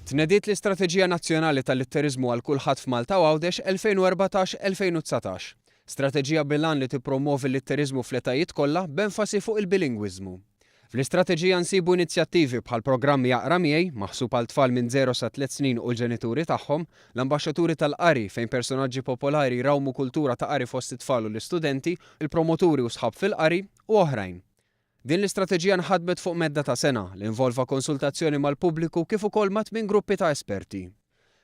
Tnediet l-Istrateġija Nazzjonali tal-Litteriżmu għal Kulħadd f'Malta u Għawdex 2014-2019. Strateġija bil-għan li tippromwovi l-litteriżmu fl-etajiet kollha b'enfasi fuq il-bilingwiżmu. Fl-istrateġija nsibu inizjattivi bħal programmi Aqra Miegħi, maħsub għal tfal minn 0 sa 3 snin u l-ġenituri tagħhom, l-ambaxxaturi tal-qari fejn personaġġi popolari jrawmu kultura ta' qari fost it-tfal u l-istudenti, il-promoturi u sħab fil-qari, u oħrajn. Din l-istrateġija nħadmet fuq medda ta' sena li involva konsultazzjoni mal-pubbliku kif ukoll ma' tmien gruppi ta' esperti.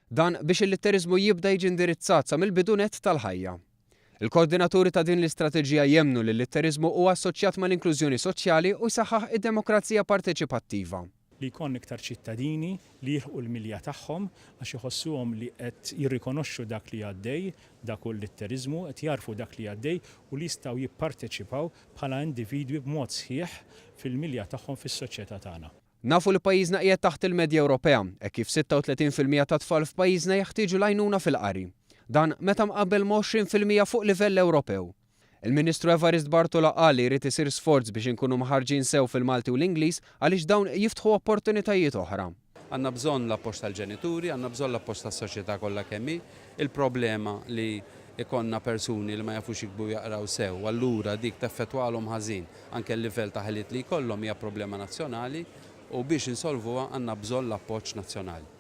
Dan biex il-litteriżmu jibda jiġi indirizzat sa mill-bidu nett tal-ħajja. Il-koordinaturi ta' din l-istrateġija jemmnu li l-litteriżmu huwa assoċjat mal-inklużjoni soċjali u jsaħħaħ id-demokrazija parteċipattiva. Li jkollna iktar ċittadini li jilħqu l-milja tagħhom għax iħossuhom li qed jirrikonoxxu dak li għaddej, dak hu l-litteriżmu, qed jagħrfu dak li għaddej u li jistgħu jipparteċipaw bħala individwi b'mod sħiħ fil-milja tagħhom fis-soċjetà tagħna. Nafu li pajjiżna qiegħed taħt il-medja Ewropea, hekk kif 36% tat-tfal f'pajjiżna jeħtieġu l-għajnuna fil-qari. Dan meta mqabbel ma' 20% fuq livell Ewropew. Il-Ministru Evarist Bartolo qal li jrid isir sforz biex inkunu mħarrġin sew fil-Malti u l-Ingliż għaliex dawn jiftħu opportunitajiet oħra. Għandna bżonn l-appoġġ tal-ġenituri, għandna bżonn l-appoġġ tas-soċjetà kollha kemm hi. Il-problema li jkollna persuni li ma jafux jiktbu u jaqraw sew u allura dik teffettwalhom ħażin anke l-livell ta' ħiliet li jkollhom hija problema nazzjonali u biex insolvuha għandna bżonn l-appoġġ nazzjonali.